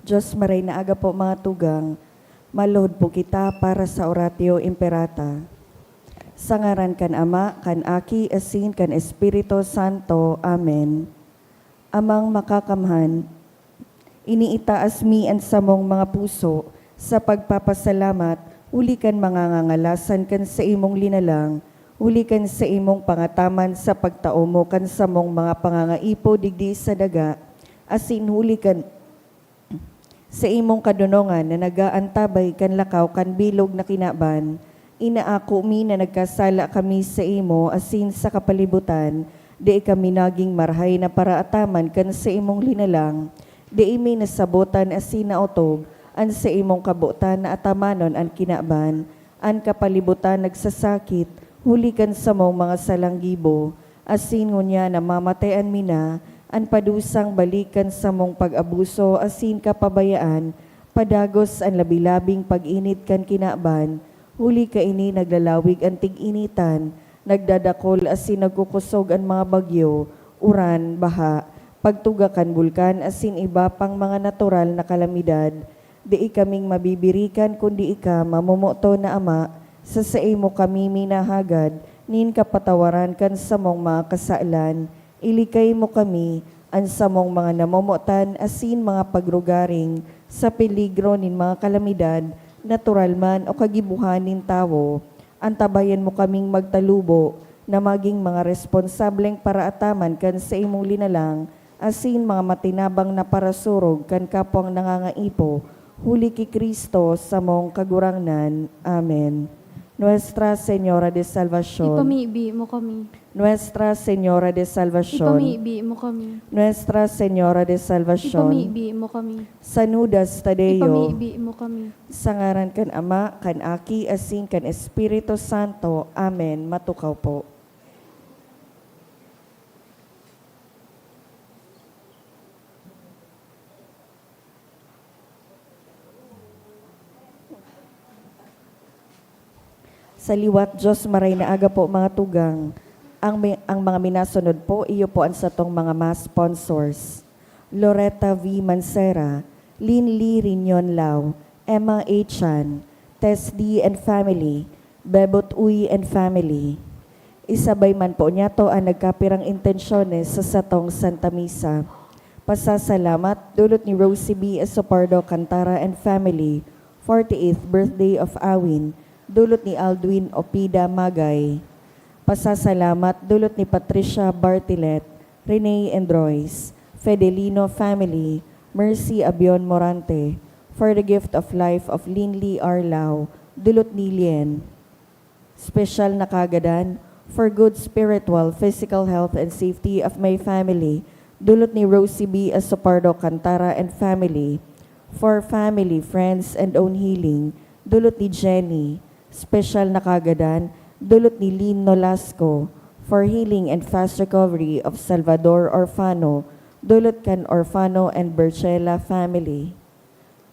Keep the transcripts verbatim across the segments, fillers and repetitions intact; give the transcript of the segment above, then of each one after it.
Diyos, maray na aga po, mga tugang. Maluhod po kita para sa Oratio Imperata. Sa ngaran kan Ama, kan Aki, asin kan Espiritu Santo. Amen. Amang Makakamhan, iniitaas mi an samong mga puso sa pagpapasalamat huli kan mangangangalasan kan saimong linalang, huli kan saimong pangataman sa pagtao mo kan samong mga pangangaipo digdi sa daga, asin huli kan saimong kadonongan na nag-aantabay kan lakaw kan bilog na kinaban. Inaako mi na nagkasala kami saimo asin sa kapalibutan, dai kami nagin marahay na paraataman kan saimong linalang. Dai mi nasabotan asin naotob an saimong kabotan na atamanon an kinaban, an kapalibutan nagsasakit huli kan samong mga salang gibo, asin ngunyan namamatean mi na an padusang balik kan samong pag-abuso asin kapabayaan, padagos an labi-labing pag-init kan kinaban, huli kaini naglalawig an tig-initan, nagdadakol asin nagkukosog an mga bagyo, uran, baha, pagtuga kan bulkan asin iba pang mga natural na kalamidad. Dai kaming mabibirikan kundi ika, mamomoton na Ama, sa saimo kami minahagad nin kapatawaran kan samong mga kasalan. Ilikay mo kami, an samong mga namomotan asin mga pagrugaring, sa peligro nin mga kalamidad, natural man o kagibohan nin tawo. Antabayan mo kaming magtalubo na magin mga responsableng paraataman kan saimong linalang asin mga matinabang na parasurog kan kapwang nangangaipo, huli ki Cristo, samong Kagurangnan. Amen. Nuestra Señora de Salvacion. Ipamibi mo kami. Nuestra Señora de Salvacion. Ipamibi mo kami. Nuestra Señora de Salvacion. Ipamibi mo kami. San Judas Tadeo. Ipamibi mo kami. Sa ngaran kan Ama, kan Aki, asin kan Espiritu Santo. Amen. Matukaw po. Sa liwat, Diyos, maray na aga po, mga tugang. Ang mi-, ang mga minasunod po, iyo po an satong mga mass sponsors. Loretta V Mancera, Linly Riñon Lao, Emma A Chan, Tess D and family, Bebot Uy and family. Isabay man po niyato an nagkapirang intensyones sa satong Santa Misa. Pasasalamat, dulot ni Rosie B Esopardo Cantara and family, forty-eighth birthday of Awin, dulot ni Aldwin Opida Magay. Pasasalamat, dulot ni Patricia Bartilet, Rene and Royce, Fedelino family, Mercy Abion Morante, for the gift of life of Linly R Lao, dulot ni Lien. Special na kagadan for good spiritual, physical health and safety of my family, dulot ni Rosie B Asopardo Cantara and family. For family, friends, and own healing, dulot ni Jenny. Special na kagadan, dulot ni Lynn Nolasco. For healing and fast recovery of Salvador Orfano, dulot kan Orfano and Berchela family.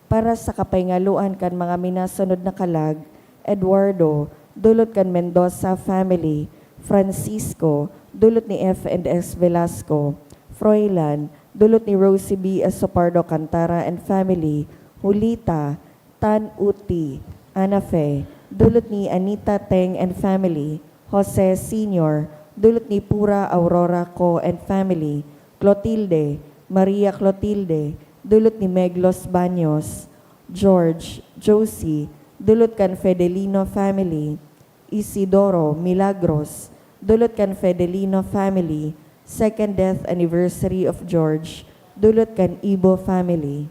Para sa kapahingaluan kan mga minasunod na kalag, Eduardo, dulot kan Mendoza family, Francisco, dulot ni F and S Velasco, Froilan, dulot ni Rosie B Asopardo Cantara and family, Julita, Tan Uti, Ana Fe, dulot ni Anita Teng and family, Jose Senior, dulot ni Pura Aurora Co and family, Clotilde, Maria Clotilde, dulot ni Meglos Baños, George, Josie, dulot kan Fedelino family, Isidoro, Milagros, dulot kan Fedelino family, second death anniversary of George, dulot kan Ibo family.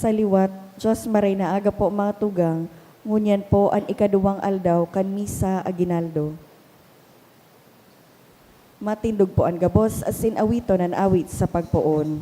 Taliwat, Dios maray na aga po, mga tugang, ngunyan po an ikaduwang aldaw kan Misa Aguinaldo. Matindog po an gabos asin awiton an awit sa pagpoon.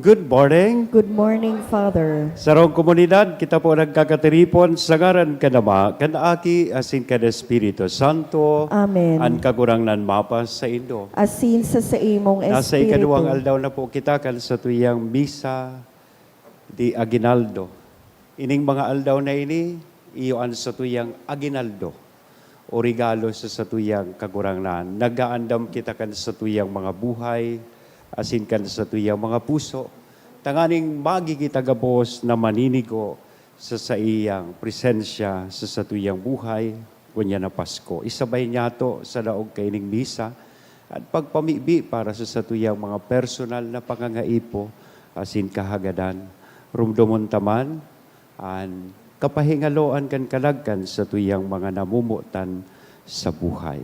Good morning. Good morning, Father. Sarong komunidad, kita po nagkakatiripon sa ngaran kan Ama, kan Aki, asin kan Espiritu Santo. Amen. An Kagurangnan mapa saindo. Asin sa saimong Nasa espiritu. Ikaduwang aldaw na po kita kan satuyang misa de aguinaldo. Ining mga aldaw na ini, iyo an satuyang aguinaldo o regalo sa satuyang Kagurangnan. Nag-aandam kita kan satuyang mga buhay, asin kan satuyang mga puso, tanganing magi kita gabos na maninigo sa saiyang presensya sa satuyang buhay, ngunyan na Pasko. Isabay niyato sa laog kaining misa an pagpamibi para sa satuyang mga personal na pangangaipo asin kahagadan. Rumdomon ta man an kapahingaloan kan kalag kan satuyang mga namomotan sa buhay.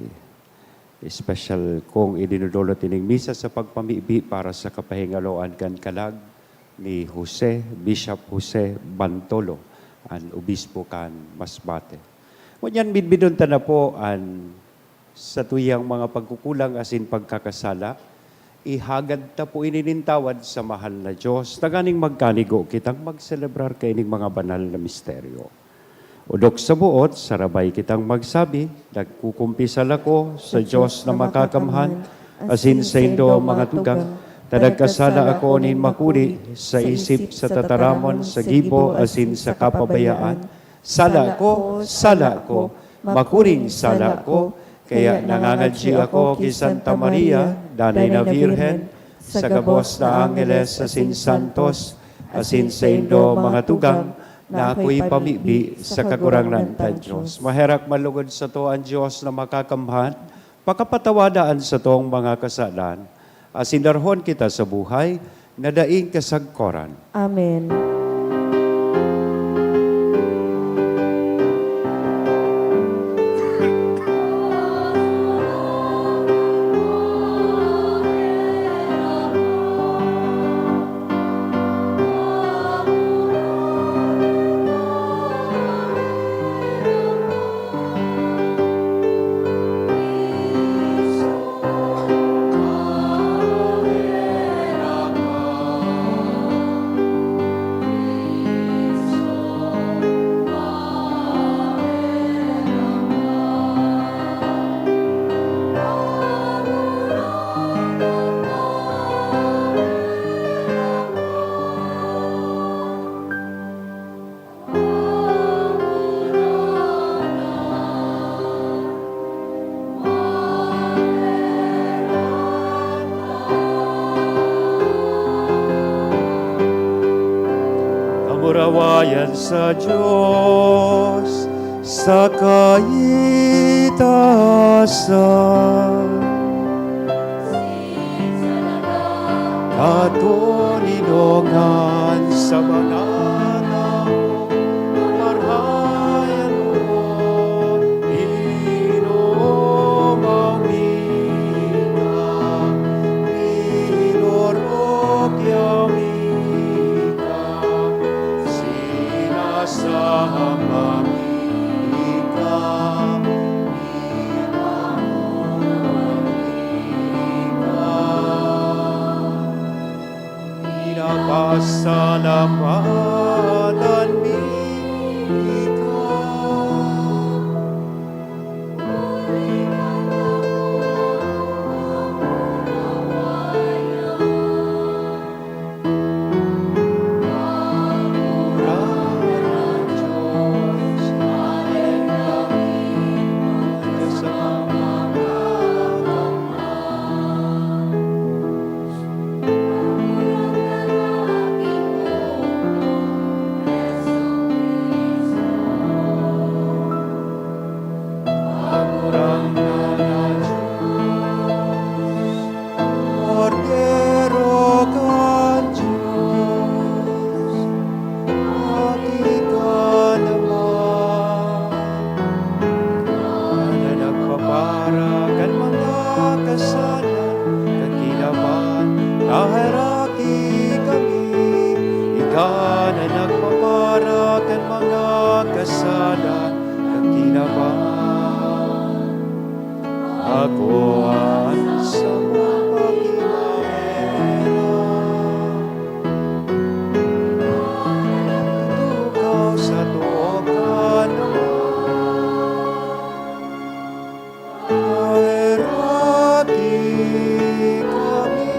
Espesyal kong idinodolot ining misa sa pagpamibi para sa kapahingaloan kan kalag ni Jose, Bishop Jose Bantolo, an obispo kan Masbate. Ngunyan, bidbidon ta na po an satuyang mga pagkukulang asin pagkakasala. Ihagad ta po ini nin tawad sa mahal na Dios, tanganing magkanigo kitang magselebrar kaining mga banal na misteryo. Odok sa boot, sarabay kitang magsabi, "Nagkukumpisal ako sa Dios na makakamhan, asin saindo, mga tugang, ta nagkasala ako nin makuri sa isip, sa tataramon, sa gibo, asin sa kapabayaan. Sala ko, sala ko, makuring sala ko." Kaya nangangadyi ako ki Santa Maria, Danay na Birhen, sa gabos na angheles asin santos, asin saindo, mga tugang, na ako'y pamibi sa Kagurangnan ta Dios. Maherak man logod sato an Dios na makakamhan, pakapatawada an satong mga kasalan, asin darhon kita sa buhay na daing kasagkoran. Amen. Kamurawayan sa Dios, sa kaitasan. Katoninongan sa mga tawo, marahay an Ginoo, Ginoo, mamita, inorok yami ka, sinasamba mi ka, ipamuwang mi ka. Pinapasalamatan mi ka. Pagurang na na Diyos, Kordero kan Diyos, aki ka naman, na nagpapara kan mga kasalan kan kinaban, kaheraki kami, ika na nagpapara kan mga kasalan kan kinaban. Ako an samong pakinaera. Tukaw sa tukaw ka naman. Kaheraki kami.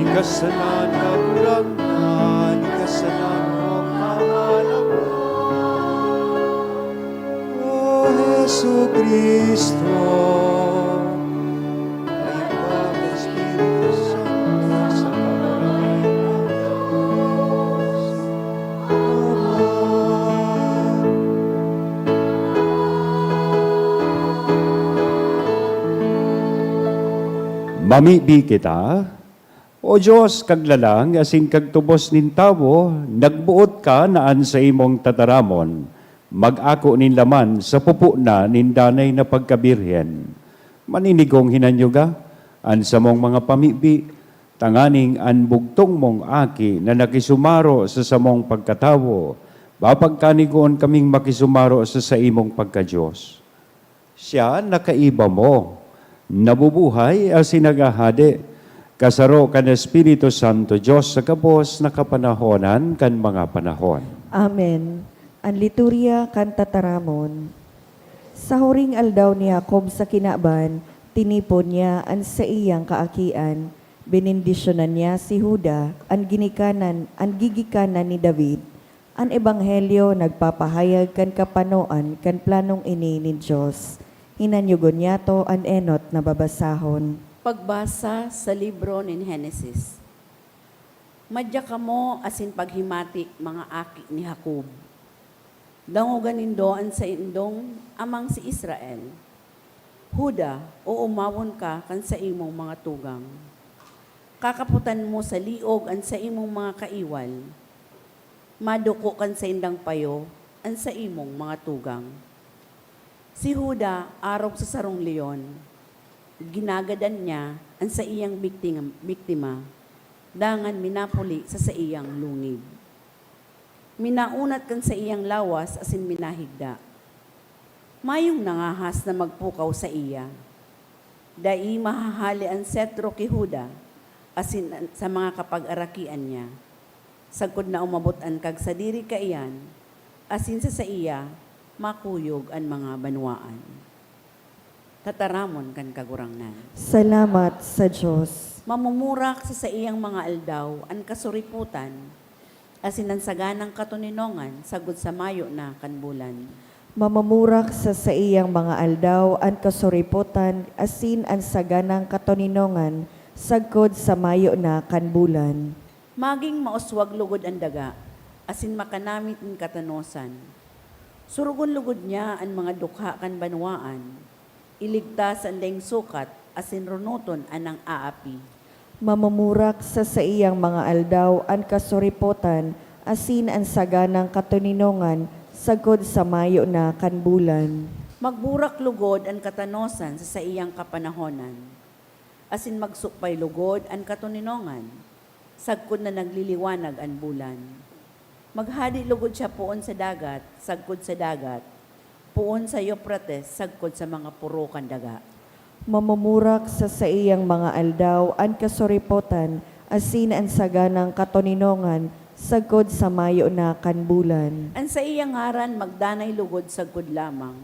Ikasalan, Kagurangnan, ikasalan mo, Kagurangnan. O Jesucristo, ay Espiritu Santo sa Kagurangnan. Mamibi kita. O Dios, Kaglalang asin Kagtubos nin tawo, nagboot ka na an saimong tataramon mag-ako nin laman sa pupo na nin danay na pagkabirhen. Maninigong hinanyuga an samong mga pamibi, tanganing an bugtong mong Aki na nakisumaro sa samong pagkatawo, mapagkanigoon kaming makisumaro sa saimong pagka-Dios. Siya nakaiba mo, nabubuhay asin naghahade, kasaro kan Espiritu Santo, Dios sa gabos na kapanahonan kan mga panahon. Amen. An liturya kan tataramon. Sa huring aldaw ni Jacob sa kinaban, tinipon niya an saiyang kaakian. Benendisyonan niya si Juda, an ginikanan, an gigikanan ni David. An Ebanghelyo nagpapahayag kan kapanoan kan planong ini nin Dios. Hinanyogon niyato an enot na babasahon. Pagbasa sa libro nin Henesis. Madya kamo asin paghimati, mga aki ni Jacob. Dangoga nindo an saindong amang si Israel. Juda, oomawon ka kan saimong mga tugang. Kakapotan mo sa liog an saimong mga kaiwal. Maduko kan saindang payo an saimong mga tugang. Si Juda arog sa sarong leon. Ginagadan niya an saiyang bikting-, biktima, dangan minapuli sa saiyang lungib. Minaunat kan saiyang lawas asin minahigda. Mayong nangahas na magpukaw saiya. Dai mahahale an setro ki Juda asin an, sa mga kapagarakian niya, sagkod na umabot an kagsadiri kaiyan, asin sa saiya makuyog an mga banwaan. Tataramon kan Kagurangnan. Salamat sa Dios. Mamumurak sa saiyang mga aldaw an kasuripotan, asin an saganang katoninongan sagkod sa mayo na kan bulan. Mamumurak sa saiyang mga aldaw an kasuripotan asin an saganang katoninongan sagkod sa mayo na kan bulan. Magin mauswag logod an daga, asin makanamit nin katanosan. Surugon logod niya an mga dukha kan banwaan. Iligtas an daing sukat, asin ronoton an nang-aapi. Mamumurak sa saiyang mga aldaw an kasuripotan asin an saganang katoninongan sagkod sa mayo na kan bulan. Magburak logod an katanosan sa saiyang kapanahonan, asin magsukpay logod an katoninongan, sagkod na nagliliwanag an bulan. Maghade logod siya poon sa dagat, sagkod sa dagat, poon sa Eufrates, sagkod sa mga poro kan daga. Mamumurak sa saiyang mga aldaw an kasuripotan asin an saganang katoninongan sagkod sa mayo na kan bulan. An saiyang ngaran magdanay logod sagkod lamang.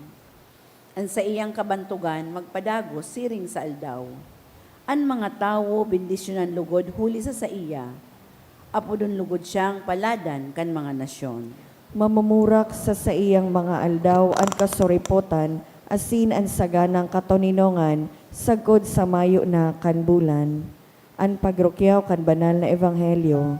An saiyang kabantogan magpadagos siring sa aldaw. An mga tawo bendisyonan logod huli sa saiya. Apodon logod siyang paladan kan mga nasyon. Mamumurak sa saiyang mga aldaw an kasuripotan asin an saganang katoninongan sagkod sa mayo na kan bulan. An pagrukyaw kan banal na ebanghelyo.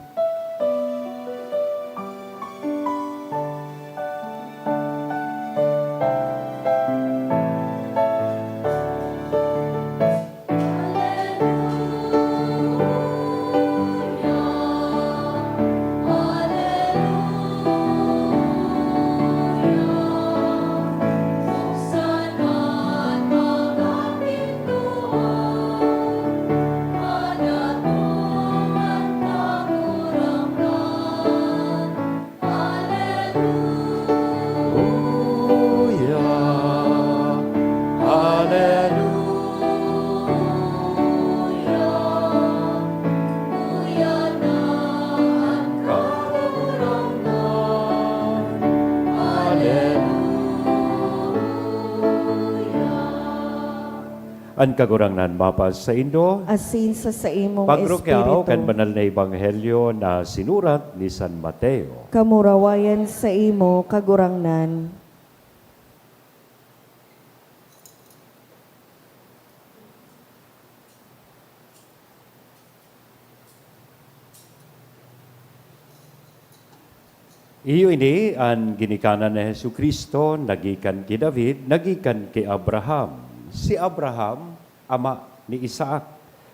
Aleluya, aleluya, Kagurangnan. Aleluya. An Kagurangnan mapasaindo. Asin sa saimong Pagrukyaw espiritu. Kan banal na ebanghelyo na sinurat ni San Mateo. Kamurawayan saimo, Kagurangnan. Iyo ini an ginikanan ni Jesu-Cristo, nagikan ki David, nagikan ki Abraham. Si Abraham, ama ni Isaac.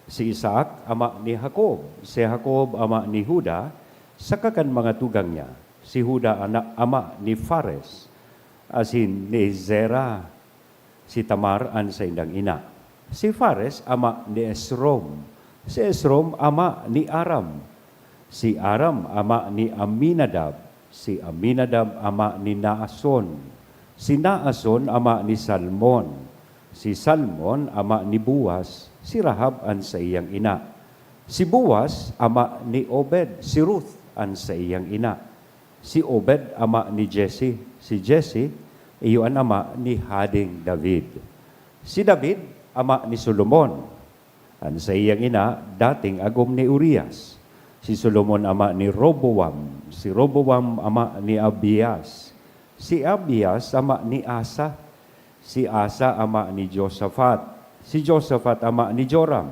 Si Isaac, ama ni Jacob. Si Jacob, ama ni Juda, saka kan mga tugang niya. Si Juda, ana-, ama ni Fares, asin ni Zera. Si Tamar an saindang ina. Si Fares ama ni Esrom. Si Esrom ama ni Aram. Si Aram ama ni Aminadab. Si Aminadab ama ni Naason. Si Naason ama ni Salmon. Si Salmon ama ni Boaz. Si Rahab an saiyang ina. Si Boaz ama ni Obed. Si Ruth an saiyang ina. Si Obed ama ni Jesse. Si Jesse iyo an ama ni Hading David. Si David ama ni Solomon. An saiyang ina dating agom ni Urias. Si Solomon ama ni Roboam. Si Roboam ama ni Abias. Si Abias ama ni Asa. Si Asa ama ni Josafat. Si Josafat ama ni Joram.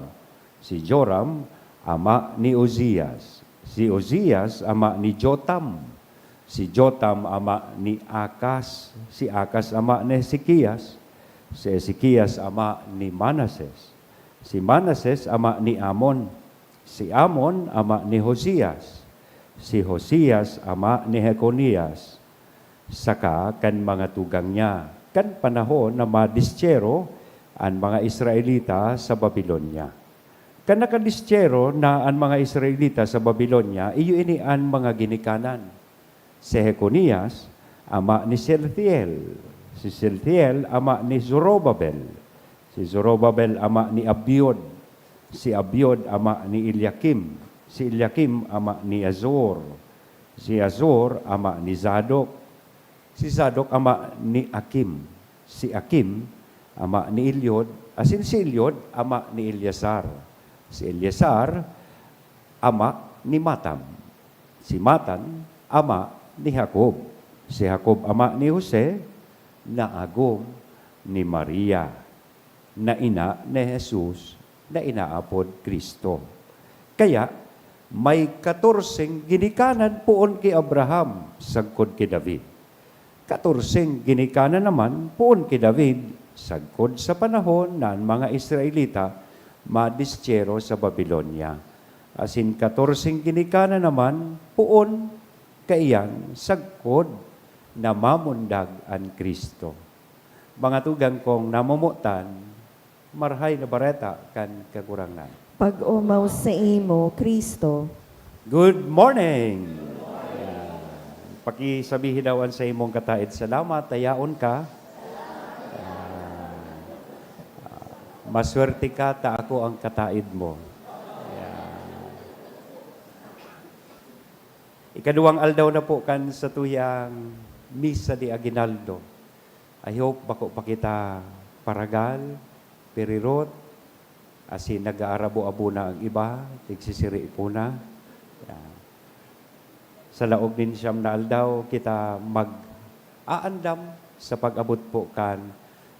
Si Joram ama ni Uzias. Si Uzias ama ni Jotam. Si Jotam ama ni Acaz. Si Acaz ama ni Ezekias. Si Ezekias ama ni Manases. Si Manases ama ni Amon. Si Amon ama ni Josias. Si Josias ama ni Jeconias, saka kan mga tugang niya, kan panahon na madistyero an mga Israelita sa Babilonia. Kan nakadistyero na an mga Israelita sa Babilonia, iyo ini an mga ginikanan. Si Jeconias, ama ni Sealtiel. Si Sealtiel, ama ni Zorobabel. Si Zorobabel, ama ni Abiud. Si Abiud, ama ni Eliakim. Si Eliakim, ama ni Azor. Si Azor, ama ni Zadok. Si Zadok, ama ni Akim. Si Akim, ama ni Eliud. Asin si Eliud, ama ni Eleazar. Si Eleazar, ama ni Matam. Si Matan, ama ni Jacob. Si Jacob, ama ni Jose, na agom ni Maria, na ina ni Jesus, na inaapod Cristo. Kaya, May katorseng ginikanan poon ki Abraham sagkod ki David. Katorseng ginikanan naman poon ki David sagkod sa panahon na an mga Israelita madistiyero sa Babilonia. Asin katorseng ginikanan naman poon kaiyan sagkod na mamundag an Cristo. Mga tugang kong namomotan, Marahay na Bareta kan Kagurangnan. Pag-omaw saimo, Cristo. Good morning! Yan. Pakisabihi daw an saimong kataed, "Salamat, tayaon ka." Ah, ah, "Maswerte ka, ta ako ang kataed mo." Yan. Ikaduwang aldaw na po kan satuyang Misa de Aguinaldo. I hope bako pa kita paragal, pirirot, asin nag-aarabo-abo na ang iba, tigsisiri po na. Yan. Sa laog nin siyam na aldaw, kita mag-aandam sa pag-abot po kan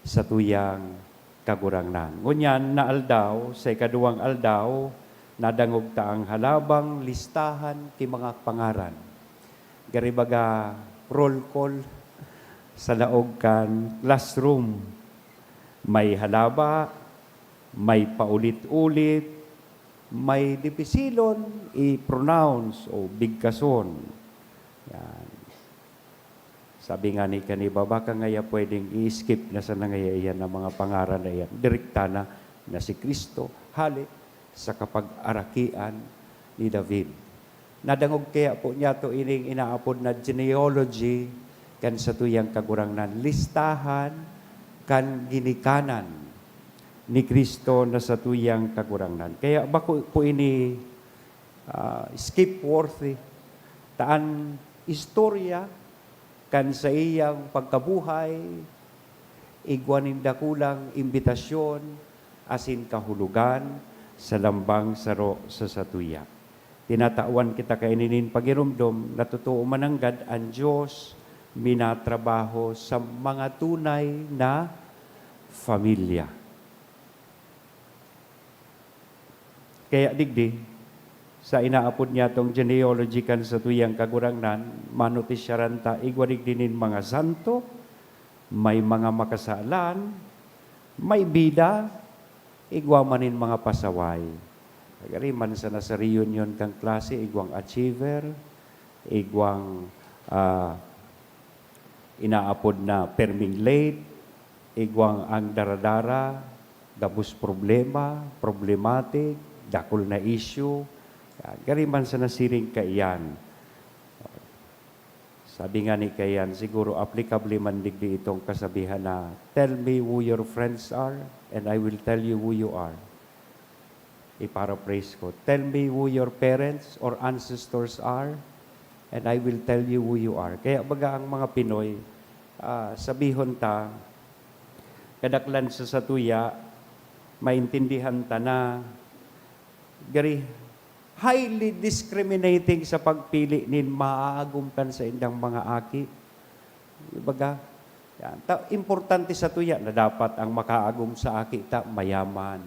satuyang Kagurangnan. Ngunyan na aldaw, sa ikaduwang aldaw, nadangog ta an halabang listahan ki mga pangaran. Gari baga roll call sa laog kan classroom. May halaba, may paulit-ulit, may dipisilon i-pronounce o bigkason. Yan. Sabi nga ni kaniba, "Baka ngaya pwedeng i-skip na sana ngaya iyan ang mga pangaran na iyan. Direkta na, na si Cristo, hale sa kapag-arakian ni David." Nadangog kaya po niyato ining inaapod na genealogy kan satuyang Kagurangnan, listahan kan ginikanan ni Cristo na satuyang Kagurangnan. Kaya bako po ini, ah, skip worthy. Ta an istorya kan saiyang pagkabuhay, igwa nin dakulang imbitasyon asin kahulogan sa lambang saro sa satuya. Tinatawan kita kaini nin pagiromdom na totoo mananggad an Dios minatrabaho sa mga tunay na familya. Kaya digdi, sa inaapod niyatong genealogy kan satuyang Kagurangnan, manutisyaran ta igwa digdi nin mga santo, may mga makasalan, may bida, igwa man nin mga pasaway. Gari man sana sa reunion kan klase, igwang achiever, igwang, ah, inaapod na perming late, igwang ang daradara, gabos problema, problematic, dakul na issue. Yan, gari man sana siring kaiyan. Sabi nga ni kaiyan, siguro applicable man digdi itong kasabihan na, "Tell me who your friends are, and I will tell you who you are." I-paraphrase ko, "Tell me who your parents or ancestors are, and I will tell you who you are." Kaya baga ang mga Pinoy, ah, sabihon ta, kadaklan sa satuya, maintindihan ta na, gari, highly discriminating sa pagpili nin maaagom kan saindang mga aki. Ibaga, yan. Ta-, importante satuya na dapat ang makaagom sa aki ta mayaman,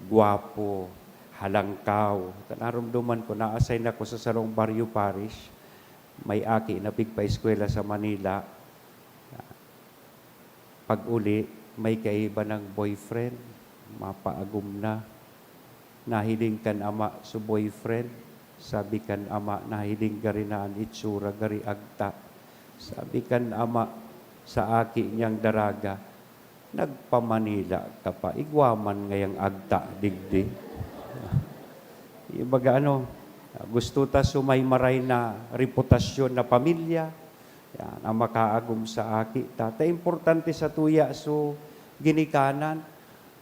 gwapo, halangkaw. Ta naromdoman ko, na-assign ako sa sarong baryo parish, may aki na pigpaeskwela sa Manila. Pag-uli, may kaiba nang boyfriend, mapaagom na. Nahiling kan ama su boyfriend, sabi kan ama, "Nahiling gari na an itsura, gari agta." Sabi kan ama sa aki niyang daraga, "Nagpa-Manila ka pa, igwa man ngayang agta digdi." Ibaga ano, gusto ta su may maray na reputasyon na pamilya, yan, ang makaagom sa aki ta. Ta importante satuya su ginikanan.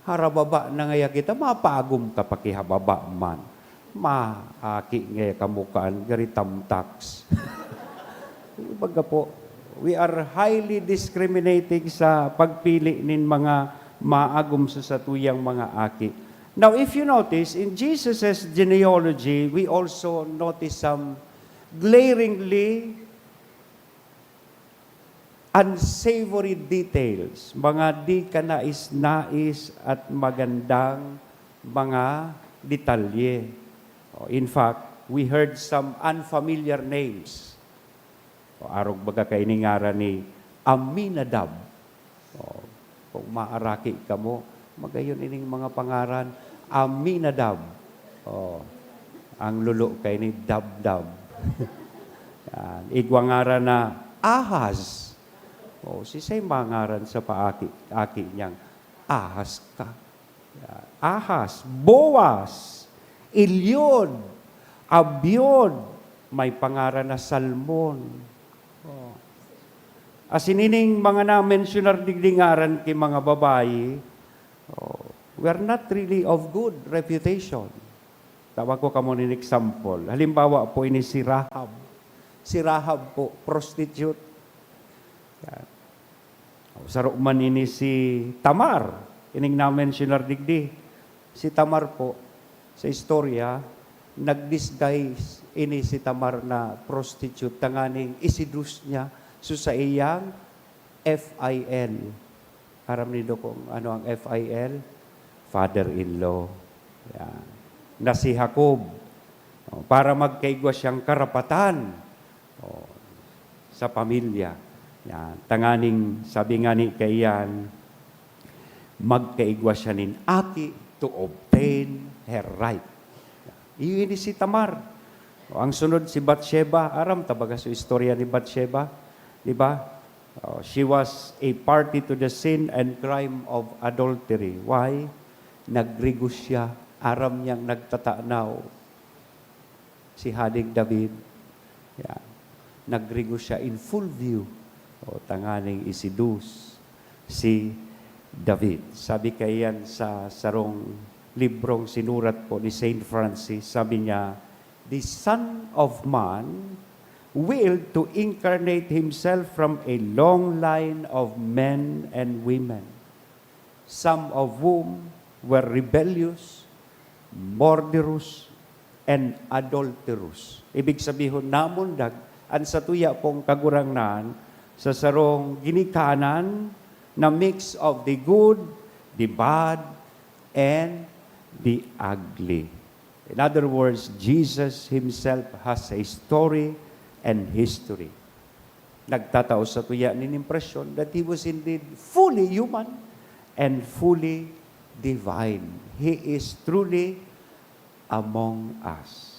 Harababa na ngaya kita, mapaagom ka pa ki hababa man. Maaki ngaya kamo kan gari tamtaks. Baga po, we are highly discriminating sa pagpili nin mga maagom sa satuyang mga aki. Now, if you notice, in Jesus's genealogy, we also notice some glaringly unsavory details, mga di kanais-nais at magandang mga detalye. O, in fact, We heard some unfamiliar names. O, arog baga kaini ngaran ni Aminadab. O, kung maaraki kamo, magayon ining mga pangaran, Aminadab. O, ang lolo kaini, Dabdab. Yan. Igwa ngaran na Ahaz. O, si say mangaran sa paaki, aki niyang Ahaz ka. Yan. Ahaz, Boaz, Eliod, Abiud, may pangaran na Salmon. Oh. Asin ining mga na-mensionar digdi ngaran ki mga babayi, oh, were not really of good reputation. Tawa ko kamo nin example. Halimbawa po, ini si Rahab. Si Rahab po, prostitute. Yan. O, saro man ini si Tamar, ining na-mensionar digdi. Si Tamar po, sa istorya, nag-disguise ini si Tamar na prostitute tanganing i-seduce niya so saiyang F I L. Aram nindo kung ano ang F I L? Father-in-law. Yan. Na si Jacob. O, para magkaigwa siyang karapatan. O, sa pamilya. Yan. Tanganing, sabi nga ni kaiyan, magkaigwa siya nin aki to obtain her right. Iyo ini si Tamar. O, ang sunod si Bathsheba. Aram ta baga so istorya ni Bathsheba? Di ba? O, she was a party to the sin and crime of adultery. Why? Nagrigos siya. Aram niyang nagtatanaw si Hading David. Yan. Nagrigos siya in full view. O, tanganing i-seduce si David. Sabi kaiyan sa sarong librong sinurat po ni Saint Francis, sabi niya, "The Son of Man willed to incarnate himself from a long line of men and women, some of whom were rebellious, murderous, and adulterous." Ibig sabihon, namundag an satuya pong Kagurangnan sa sarong ginikanan na mix of the good, the bad, and the ugly. In other words, Jesus himself has a story and history. Nagtatao satuya nin impresyon that he was indeed fully human and fully divine. He is truly among us.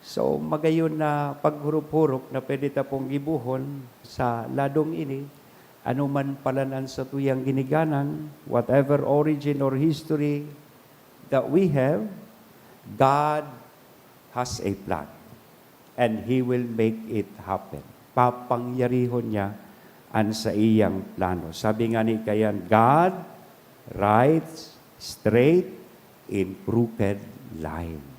So, magayon na paghurop-hurop na pwede ta pong gibohon sa ladong ini, ano man palan an satuyang giniganan, whatever origin or history that we have, God has a plan. And He will make it happen. Papangyarihon niya an saiyang plano. Sabi nga ni kaiyan, "God writes straight in crooked lines."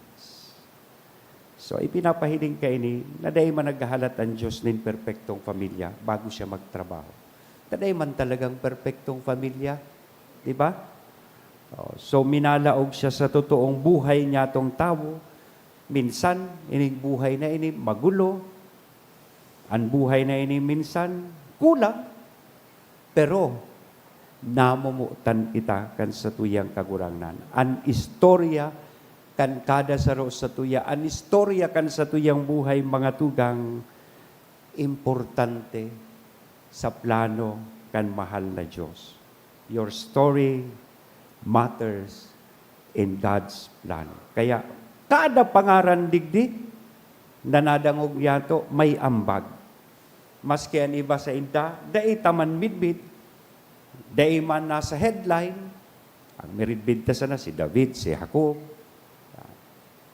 So, ipinapahiling kaini na dai man naghahalat an Dios nin perpektong pamilya bago siya magtrabaho. Ta dai man talagang perpektong pamilya, di ba? Oh, so, minalaog siya sa totoong buhay niyatong tawo. Minsan, ining buhay na ini magulo. An buhay na ini minsan kulang. Pero, namomotan kita kan satuyang Kagurangnan. An istorya kan kada saro satuya, an istorya kan satuyang buhay, mga tugang, importante sa plano kan mahal na Dios. Your story matters in God's plan. Kaya, kada pangaran digdi na nadangog niyato, may ambag. Maski an iba sainda, dai ta man midbid, dai man nasa headline, ang miridbid ta sana si David, si Jacob,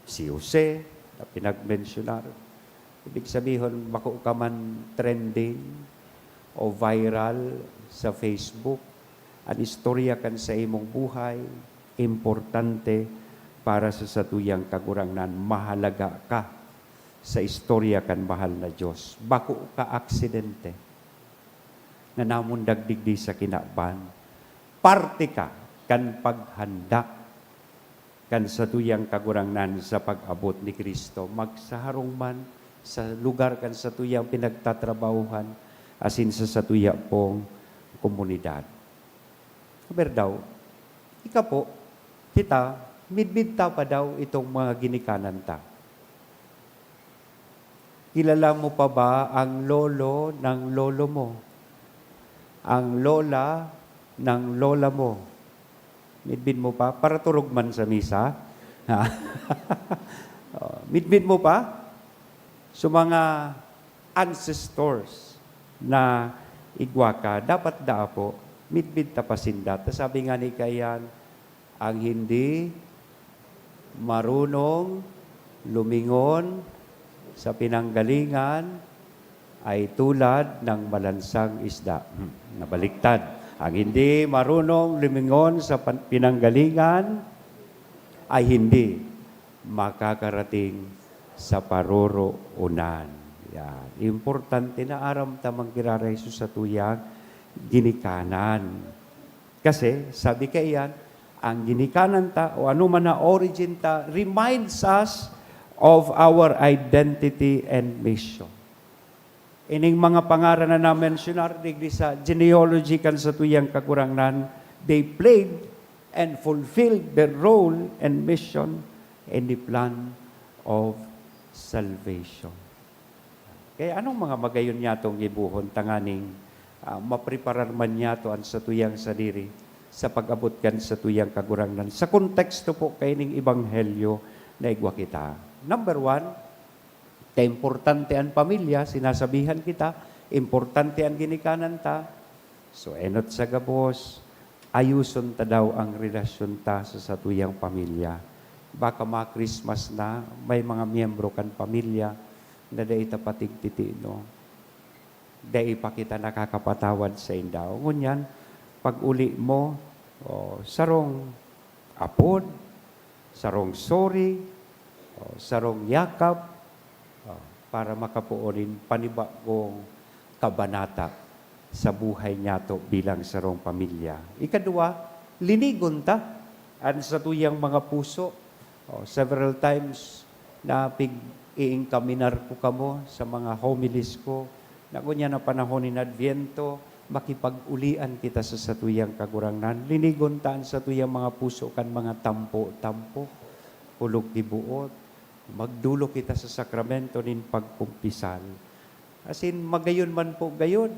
si Jose, na pinagmensyonar. Ibig sabihon, bako ka man trending o viral sa Facebook, an istorya kan sa imong buhay, importante para sa satuyang Kagurangnan. Mahalaga ka sa istorya kan mahal na Dios. Bako ka aksidente na namundag digdi sa kinaban. Parte ka kan paghanda kan satuyang Kagurangnan sa pag-abot ni Cristo, magsaharong man sa lugar kan satuyang pinagtatrabahuhan asin sa satuya pong komunidad. Aber daw, ika po, kita, midbid ta pa daw itong mga ginikanan ta. Kilala mo pa ba ang lolo ng lolo mo? Ang lola ng lola mo? Midbid mo pa? Paraturog man sa misa? Oh, midbid mo pa? So, mga ancestors na igwa ka, dapat daa po, midbid ta pa sinda. Ta sabi nga ni kaiyan, "Ang hindi marunong lumingon sa pinanggalingan ay tulad ng malansang isda." Hmm, nabaliktad. "Ang hindi marunong lumingon sa pan-, pinanggalingan ay hindi makakarating sa paroroonan." Yan. Importante na aram ta man giraray sa satuyang ginikanan. Kasi, sabi kaiyan, ang ginikanan ta o ano man na origin ta reminds us of our identity and mission. Ining mga pangaran na na-mensionar digdi sa genealogy kan satuyang Kagurangnan, they played and fulfilled their role and mission in the plan of salvation. Kaya anong mga magayon niyatong gibohon tanganing, ah, mapreparar man niyato an satuyang sadiri sa pag-abot kan satuyang Kagurangnan? Sa konteksto po kaining ebanghelyo na igwa kita. Number one, ta importante an pamilya, sinasabihan kita, importante an ginikanan ta. So, enot sa gabos, ayuson ta daw ang relasyon ta sa satuyang pamilya. Baka ma-Christmas na, may mga miyembro kan pamilya na dai ta patigtitinon. Dai pa kita nakakapatawad sainda. Ngunyan, pag-uli mo, o, sarong apod, sarong sorry, o, sarong yakap, o, para makapoon nin panibagong kabanata sa buhay niyato bilang sarong pamilya. Ikadwa, linigon ta an satuyang mga puso. O, several times na pig-iingkaminar ko kamo sa mga homilies ko, na ngunyan na panahon nin Adviento, makipag-ulian kita sa satuyang Kagurangnan. Linigon ta an satuyang mga puso kan mga tampo-tampo, kulog ki boot. Magdolok kita sa sakramento nin pagkumpisal. Asin, magayon man po gayon.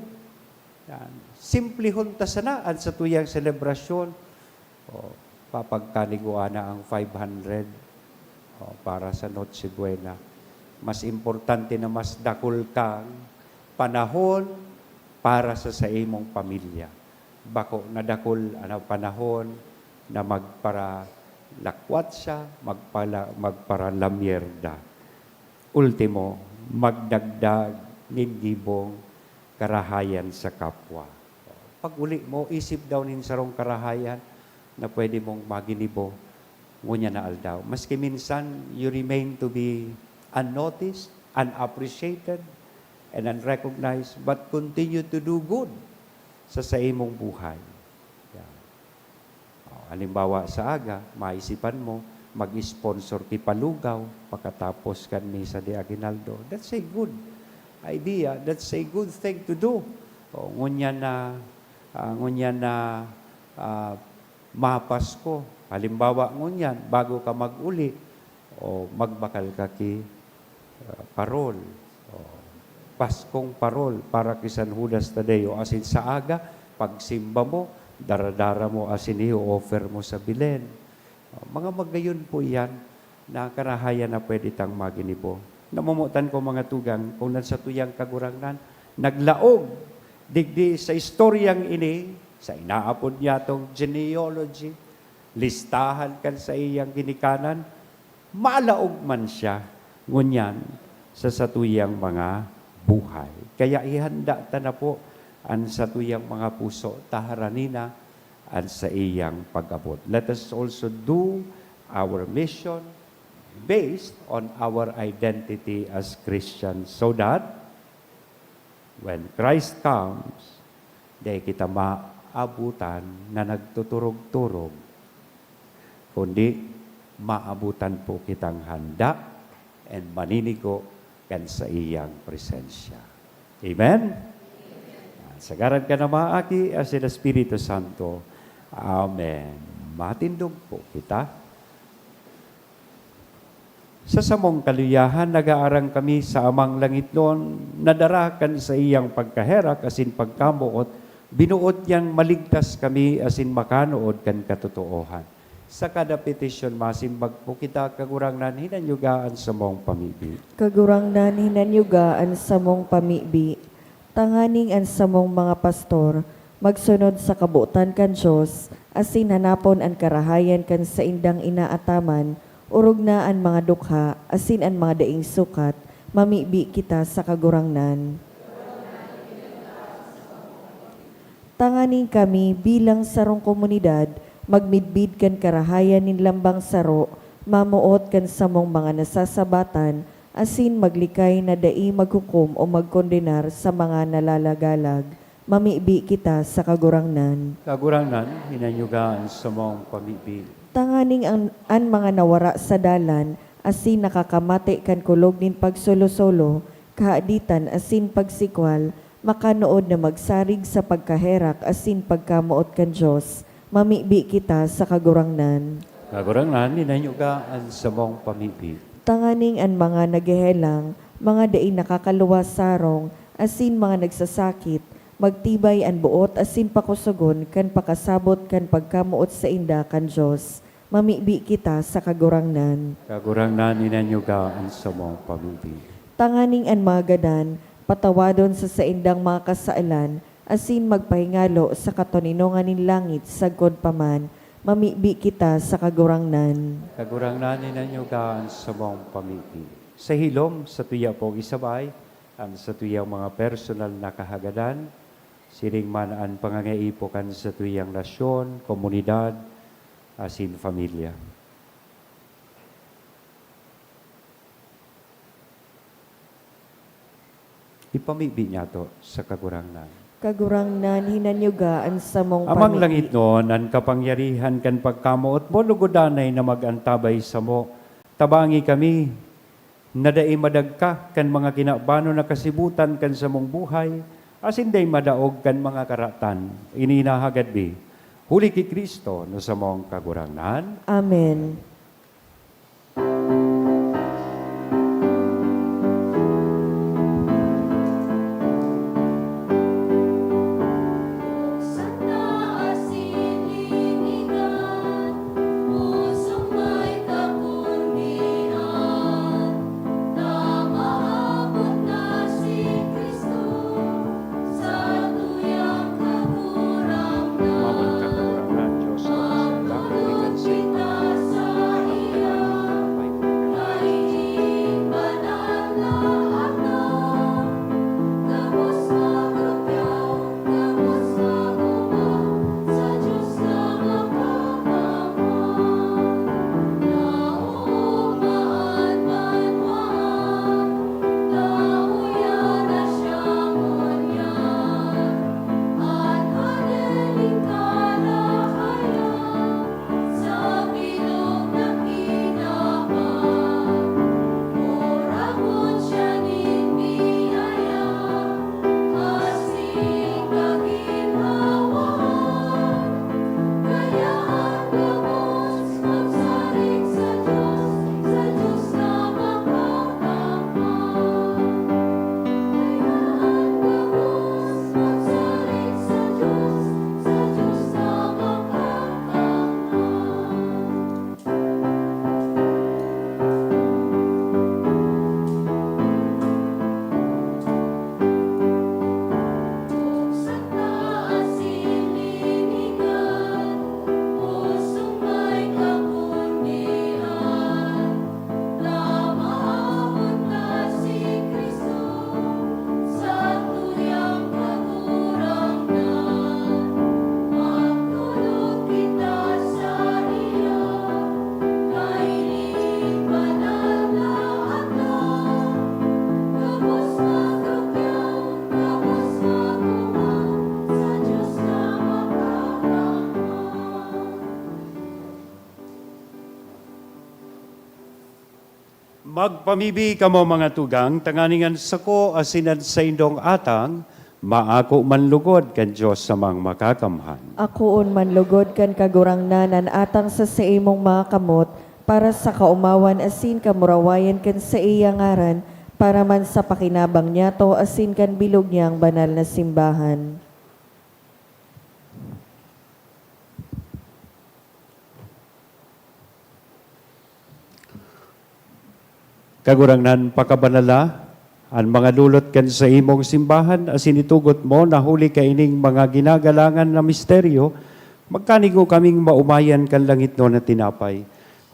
Yan. Simplehon ta sana an satuyang selebrasyon. O, papagkanigwa na ang five hundred, o, para sa Noche Buena. Mas importante na mas dakul kang panahon para sa saimong pamilya. Bako na dakul an panahon na magparalakwatsa, magpala-, magparalamyerda. Ultimo, magdagdag nin gibong karahayan sa kapwa. Pag-uli mo, isip daw nin sarong karahayan na pwede mong maginibo ngunyan na aldaw. Maski minsan, you remain to be unnoticed, unappreciated, and unrecognized, but continue to do good sa saimong buhay. Yan. O, halimbawa, sa aga, maisipan mo, mag-sponsor ki palugaw pakatapos kan misa de aguinaldo. That's a good idea. That's a good thing to do. O, ngunyan na, ah, ngunyan na, ah, mapasko. Halimbawa, ngunyan, bago ka mag-uli, o magbakal ka ki, ah, parol. O, Paskong parol para ki San Judas Tadeo. Asin sa aga, pagsimba mo, dara-dara mo asin i-offer mo sa Belen. O, mga magayon po iyan na karahayan na pwede tang maginibo. Namomotan ko, mga tugang, kung nan satuyang Kagurangnan, naglaog digdi sa istoryang ini, sa inaapod niyatong genealogy, listahan kan saiyang ginikanan, malaog man siya ngunyan sa satuyang mga buhay. Kaya ihanda ta na po an satuyang mga puso, ta harani na an saiyang pag-abot. Let us also do our mission based on our identity as Christians, so that when Christ comes, dai kita maabutan na nagtuturog-turog, kundi maabutan po kitang handa and maninigo kan saiyang presensya. Amen? Sa ngaran kan Ama, Aki, asin Espiritu Santo. Amen. Matindog po kita. Sa samong kaluyahan, nagaarang kami sa Amang Langitnon, na dara kan saiyang pagkaherak asin pagkamoot, binuot niyang maligtas kami asin makanood kan katotoohan. Sa kada petisyon, masimbag po kita, Kagurangnan, hinanyuga an samong pamibi. Kagurangnan, hinanyuga an samong pamibi. Tanganing an samong mga pastor magsunod sa kabotan kan Dios asin hanapon an karahayan kan saindang inaataman, orog na an mga dukha asin an mga daing sukat, mamibi kita sa Kagurangnan. Tanganing kami, bilang sarong komunidad, magmidbid kan karahayan nin lambang saro, mamoot kan samong mga nasasabatan, asin maglikay na dai maghukom o magkondenar sa mga nalalagalag. Mamibi kita sa Kagurangnan. Kagurangnan, hinanyuga an samong pamibi. Tanganing an, an mga nawara sa dalan asin nakakamate kan kulog nin pagsolo-solo, kahaditan asin pagsikwal, makanood na magsarig sa pagkaherak asin pagkamoot kan Dios, mamibi kita sa Kagurangnan. Kagurangnan, hinanyuga an samong pamibi. Tanganing an mga naghehelang, mga dai nakakaluwas sa harong, asin mga nagsasakit, magtibay an boot asin pakosogon kan pakasabot kan pagkamoot sainda kan Dios. Mamibi kita sa Kagurangnan. Kagurangnan, hinanyuga an samong pamibi. Tanganing an mga gadan patawadon sa saindang mga kasalan asin magpahingalo sa katoninongan nin langit sagkod pa man, mamibi kita sa Kagurangnan. Kagurangnan, hinanyuga an samong pamibi. Sa hilom, satuya pong isabay an satuyang mga personal na kahagadan, siring man an pangangaipo kan satuyang nasyon, komunidad, asin pamilya. Ipamibi niyato sa Kagurangnan. Kagurangnan, hinanyuga an samong Amang pamibi. Langitnon, an kapangyarihan kan pagkamoot mo, lugod danay na mag-antabay samo. Tabangi kami, na dai madagka kan mga kinabanon na kasibutan kan samong buhay, asin dai madaog kan mga karatan. Ini inahagad mi, huli ki Cristo na samong Kagurangnan. Amen. Maman kan Kagurangnan, Dios na sa langit, ikan sa itaas, an tanan na apay mo, Magpamibi kamo, mga tugang, tanganing an sako asin an saindong atang maako man lugod kan Dios Amang Makakamhan. Akoon man lugod kan Kagurangnan an atang sa saimong mga kamot, para sa kaomawan asin kamurawayan kan saiyang ngaran, para man sa pakinabang niyato asin kan bilog niyang banal na simbahan. Kagurangnan, pakabanala an mga lulot kan saimong simbahan asin itugot mo na huli kaining mga ginagalangan na misteryo, magkanigo kaming maomayan kan langitnon na tinapay.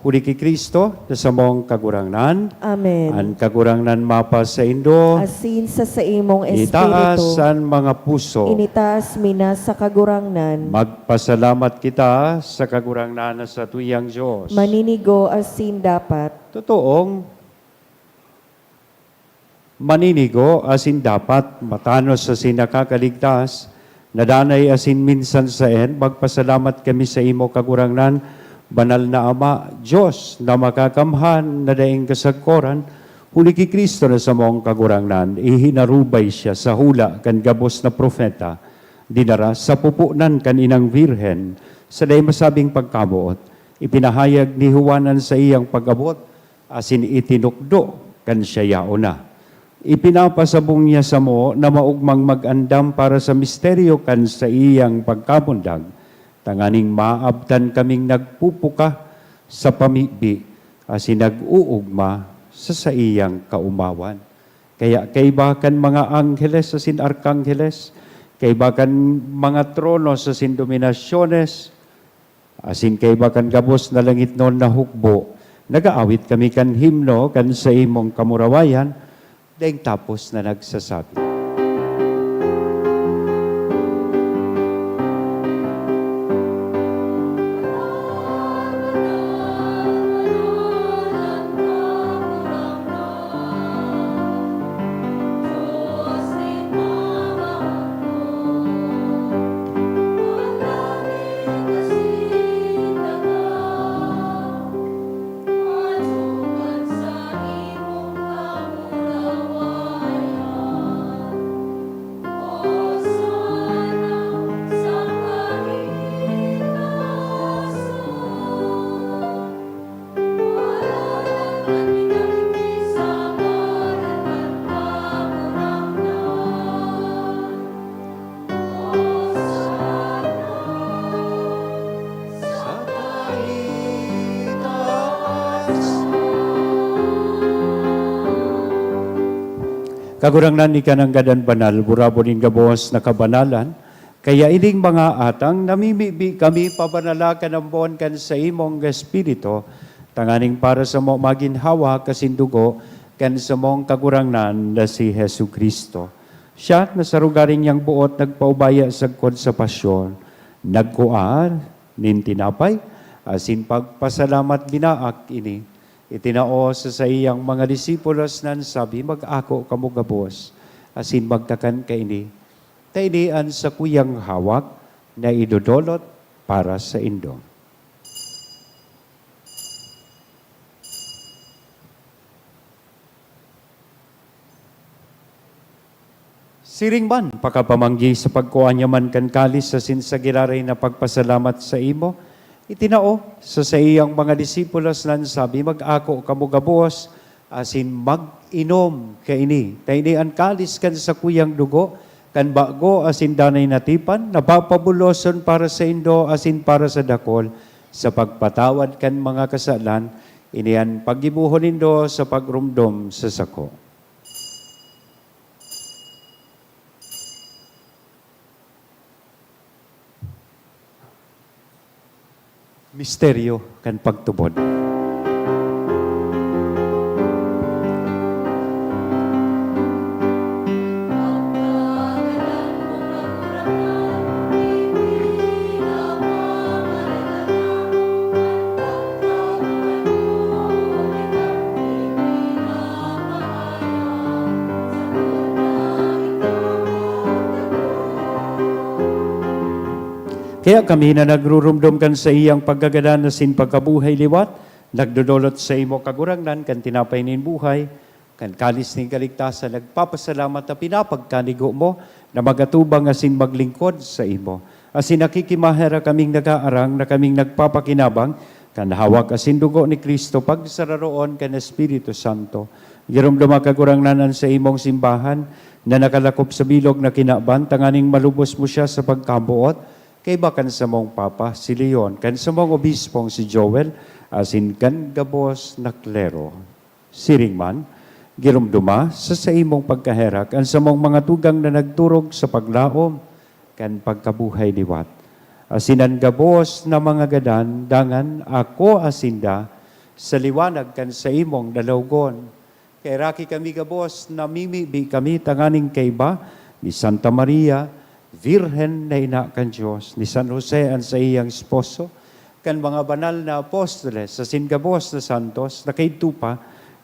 Huli ki Cristo, na samong Kagurangnan. Amen. An Kagurangnan mapasaindo. Asin sa saimong Itaas espiritu. An mga puso. Initaas mi na sa Kagurangnan. Magpasalamat kita sa Kagurangnan na satuyang Dios. Maninigo asin dapat. Totoong maninigo asin dapat, matanos asin nakakaligtas, na danay asin minsan saen, magpasalamat kami saimo, Kagurangnan, Banal na Ama, Dios na makakamhan na daing kasagkoran, huli ki Cristo na samong Kagurangnan, ihinarubay siya sa hula kan gabos na propeta, dinara sa pupunan kan inang Birhen, sa dai masabing pagkamoot, ipinahayag ni Juan an saiyang pag-abot, asin itinukdo kan siya yaon na. Ipinapasabong niya samo na maogmang mag-andam para sa misteryo kan saiyang pagkamundag, tanganing maabtan kaming nagpupuka sa pamibi asin nag-oogma sa saiyang kaomawan. Kaya kaiba kan mga angheles asin arkangheles, kaiba kan mga tronos asin dominasyones, asin kaiba kan gabos na langitnon na hukbo, nag-aawit kami kan himno kan saimong kamurawayan, daing tapos na nagsasabi. Kagurangnan, ika nanggad an banal, burabon nin gabos na kabanalan. Kaya ining mga atang, namimibi kami pabanala kan ambon kan saimong Espiritu, tanganing para samo magin hawak asin dugo kan samong Kagurangnan na si Jesu-Cristo. Siya na sa rugari niyang boot nagpaubaya sagkod sa pasyon, nagkua nin tinapay, asin pagpasalamat binaak ini, itinao sa saiyang mga disipulos na an sabi, "Mag-ako kamo gabos, asin magkakan kaini, ta ini an sakuyang hawak na idodolot para saindo." Siring man, pakapamanggi sa pagkua niya man kan kalis asin sa giraray na pagpasalamat saimo, itinao sa saiyang mga disipulos na an sabi, "Mag-ako kamo gabos asin mag-inom kaini, ta ini an kalis kan sakuyang dugo kan bago asin danay na tipan, na papabuloson para saindo asin para sa dakul sa pagpatawad kan mga kasalan. Ini an paggibohon nindo sa pagromdom sa sako." Misteryo kan pagtubod. Kaya kami na nagruromdom kan saiyang pagkagadan asin pagkabuhay liwat, nagdodolot saimo, Kagurangnan, kan tinapay nin buhay, kan kalis nin kaligtasan, nagpapasalamat ta pinapagkanigo mo na mag-atubang asin maglingkod saimo. Asin nakikimaherak kaming nag-aarang na kaming nagpapakinabang Kan hawak asin dugo ni Cristo, pagsararoon kan Espiritu Santo. Giromdoma, Kagurangnan, an saimong simbahan na nakalakop sa bilog na kinaban, tanganing malubos mo siya sa pagkabuot, kaiba kan samong Papa, si Leon, kan samong Obispong, si Joel, asin kan gabos na klero. Siring man, giromdoma sa saimong pagkaherak an samong mga tugang na nagturog sa paglaom kan pagkabuhay liwat, asin an gabos na mga gadan, dangan akoa sinda sa liwanag kan saimong dalaogon. Kaheraki kami gabos, namimibi kami tanganing kaiba ni Santa Maria, Virgen na ina kan Dios, ni San Jose an saiyang esposo, kan mga banal na apostoles, asin gabos na santos na kaidto pa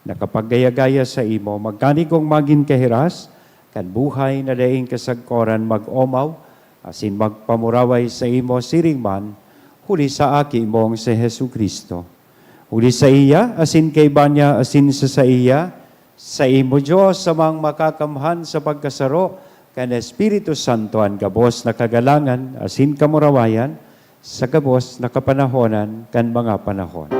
nakapagaya-gaya saimo, magkanigong magin kahiras kan buhay na daing kasagkoran, mag-omaw asin magpamuraway saimo siring man, huli sa Aki mong si Jesu-Cristo. Huli saiya, asin kaiba niya, asin sa saiya, saimo, Dios, Amang makakamhan, sa pagkasaro kan Espiritu Santo, an gabos na kagalangan asin kamurawayan sa gabos na kapanahonan kan mga panahon.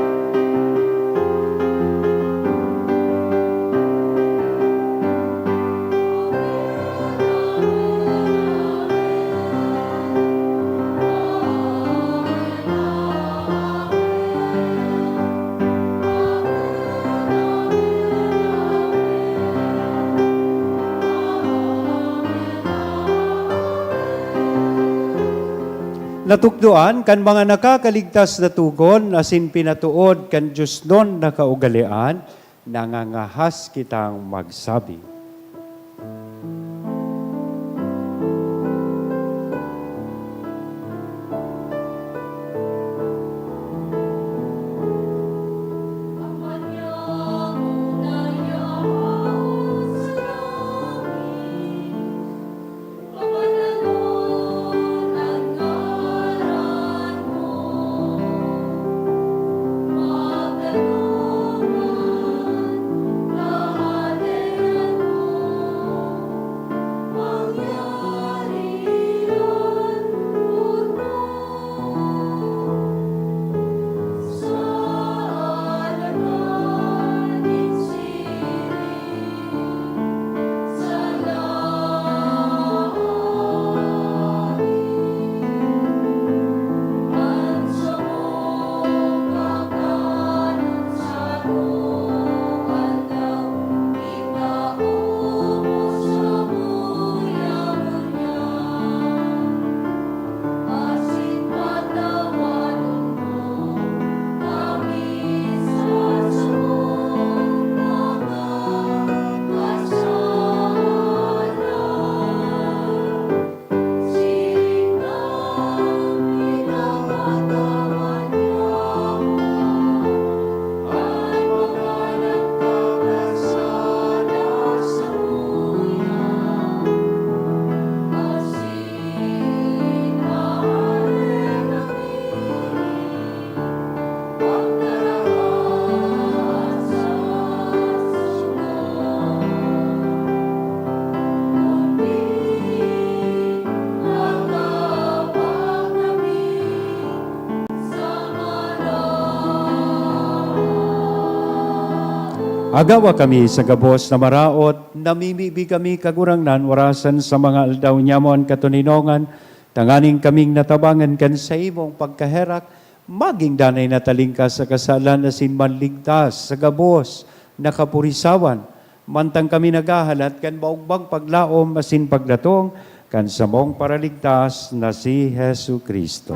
Natukdoan kan mga nakakaligtas na togon asin pinatood kan diosnon na kaugalean, nangangahas kitang magsabi. Agawa kami sa gabos na maraot, namimibi kami, Kagurangnan, warasan sa mga aldaw nyamo an katoninongan, tanganing kaming natabangan kan saimong pagkaherak, magin danay na talingkas sa kasalan asin manligtas sa gabos na kapurisawan, mantang kami naghahalat kan maogbang paglaom asin pagdatong kan samong Paraligtas na si Jesu-Cristo.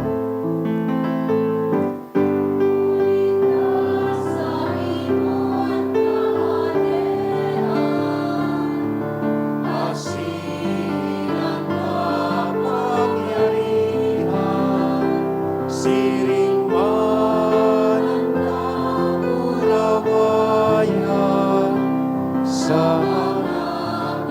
Siring man an kamurawayan sa mga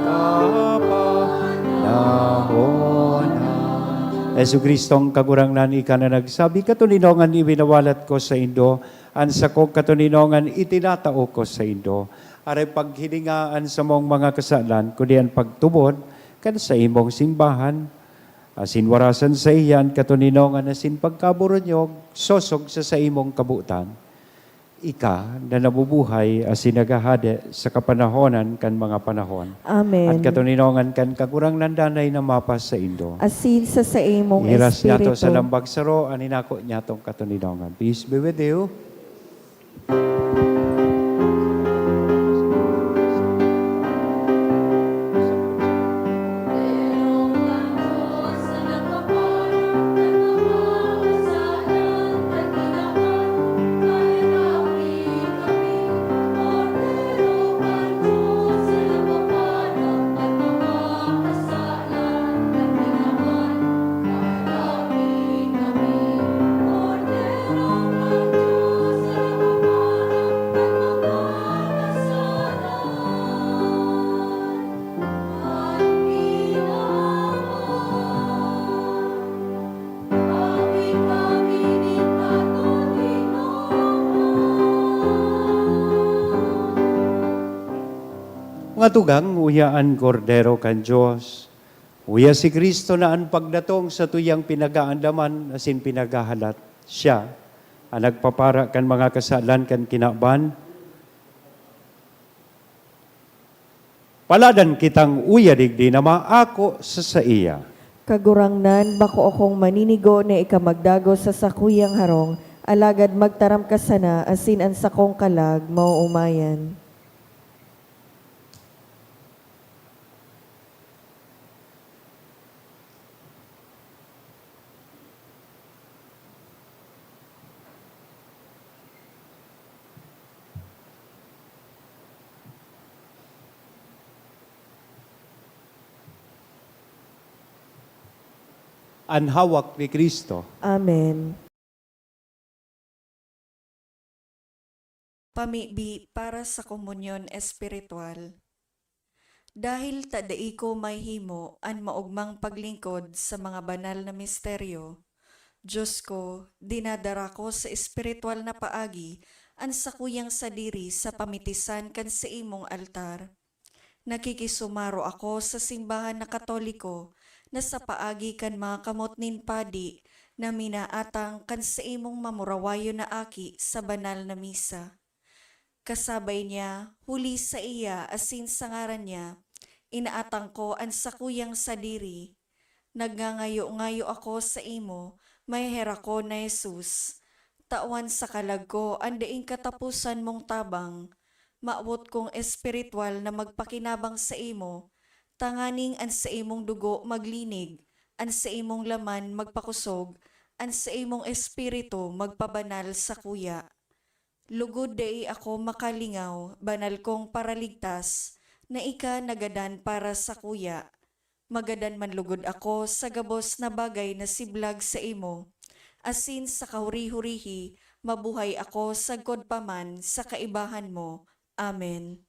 kapanahonan. Jesu-Cristong Kagurangnan, ika na nagsabi, "Katoninongan iwinawalat ko saindo, an sakong katoninongan itinatao ko saindo." Aray paghilinga an samong mga kasalan, kundi an pagtubod kan saimong simbahan. Asin warasan saiya an katoninongan asin pagkaboronyog, sosog sa saimong kabotan. Ika na nabubuhay asin naghahade sa kapanahonan kan mga panahon. Amen. An katoninongan kan Kagurangnan danay na mapasaindo. Asin sa saimong Ihiras niyato sa espiritu. Lambag saro an inako niyatong katoninongan. Peace be with you. Mga tugang, uya an Kordero kan Dios. Uya si Cristo na an pagdatong satuyang pinag-aandaman asin pinaghahalat. Siya an nagpapara kan mga kasalan kan kinaban. Paladan kitang uya digdi na maako sa saiya. Kagurangnan, bako akong maninigo na ika magdagos sa sakuyang harong, alagad magtaram ka sana asin an sakong kalag maoomayan. An hawak ni Cristo. Amen. Pamibi para sa komunyon espiritual. Dahil ta dai ko mahihimo an maogmang paglingkod sa mga banal na misteryo, Dios ko, dinadara ko sa espiritual na paagi an sakuyang sadiri sa pamitisan kan saimong altar. Nakikisumaro ako sa simbahan na Katoliko na sa paagi kan mga kamot nin padi na minaatang kan saimong mamurawayon na aki sa banal na misa. Kasabay niya, huli saiya asin sa ngaran niya, inaatang ko an sakuyang sadiri. Nagngangayo-ngayo ako saimo, maheherakon na Jesus. Tawan sa kalag ko an daing kataposan mong tabang. Mawot kong espiritual na magpakinabang saimo, tanganing an saimong dugo maglinig, an saimong laman magpakosog, an saimong espiritu magpabanal sakuya. Lugod dai ako makalingaw, banal kong Paraligtas, na ika nagadan para sakuya. Magadan man lugod ako sa gabos na bagay na siblag saimo, asin sa kahuri-hurihi, mabuhay ako sagkod pa man sa kaibahan mo. Amen.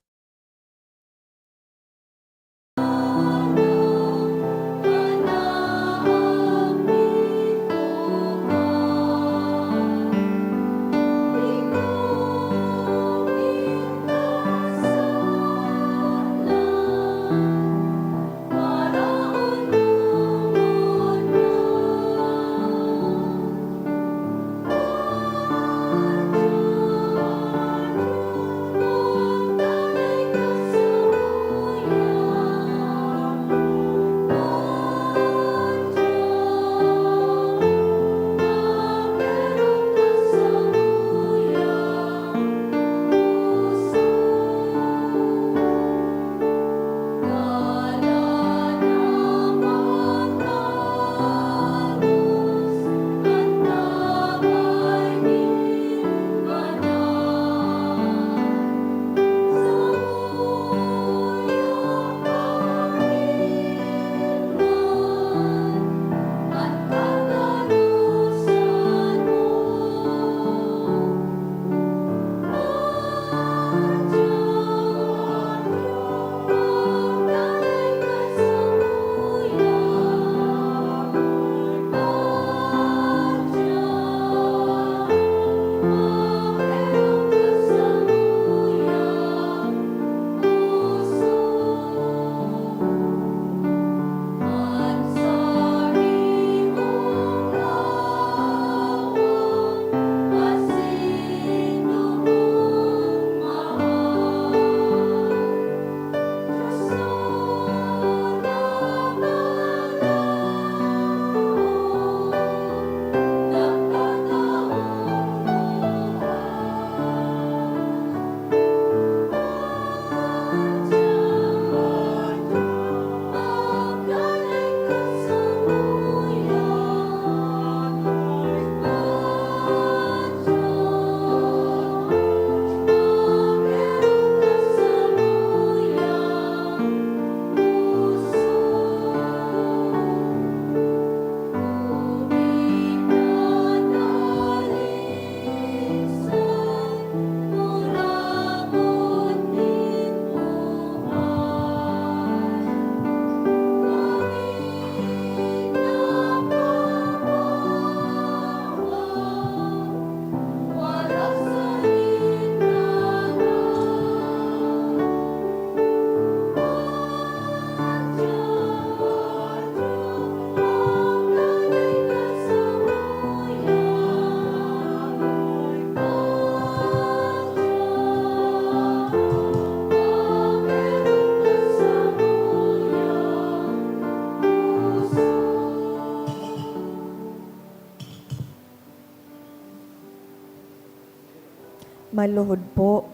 Maluhod po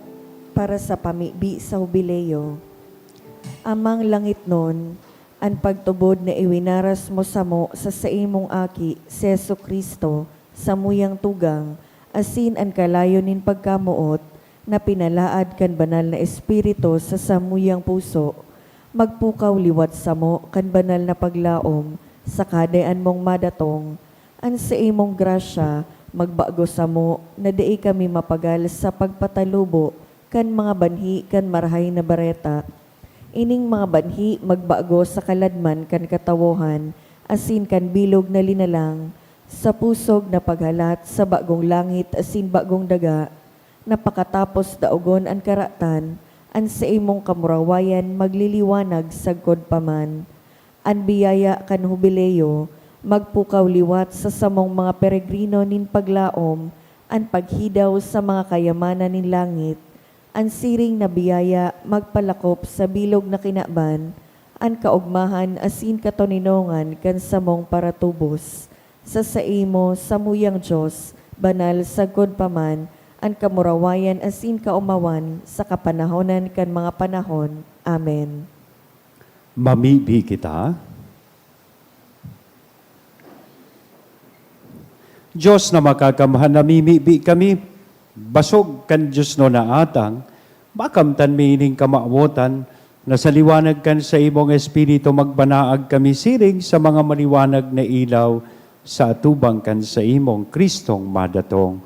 para sa pamibi sa Hubileo. Amang langitnon, an pagtubod na iwinaras mo samo sa saimong Aki, si Jesu-Cristo, samuyang tugang, asin an kalayo nin pagkamoot na pinalaad kan Banal na Espiritu sa samuyang puso, magpukaw liwat samo kan banal na paglaom sa Kahadean mong madatong. An saimong grasya magbago samo na dai kami mapagal sa pagpatalubo kan mga banhi kan Marahay na Bareta. Ining mga banhi magbago sa kaladman kan katawohan asin kan bilog na linalang, sa pusog na paghalat sa bagong langit asin bagong daga, na pakatapos daogon an karatan, an saimong kamurawayan magliliwanag sagkod pa man. An biyaya kan Hubileo magpukaw liwat sa samong mga peregrino nin paglaom, an paghidaw sa mga kayamanan nin langit, an siring na biyaya magpalakop sa bilog na kinaban, an kaogmahan asin katoninongan kan samong paratubos. Sa saimo, samuyang Dios, banal sagkod pa man, an kamurawayan asin kaomawan sa kapanahonan kan mga panahon. Amen. Mamibi kita. Dios na makakamhan, namimibi kami, basog kan Dios no naatang, makamtan mi ining kamawotan na sa liwanag kan saimong Espiritu magbanaag kami siring sa mga maliwanag na ilaw sa atubang kan saimong Kristong madatong.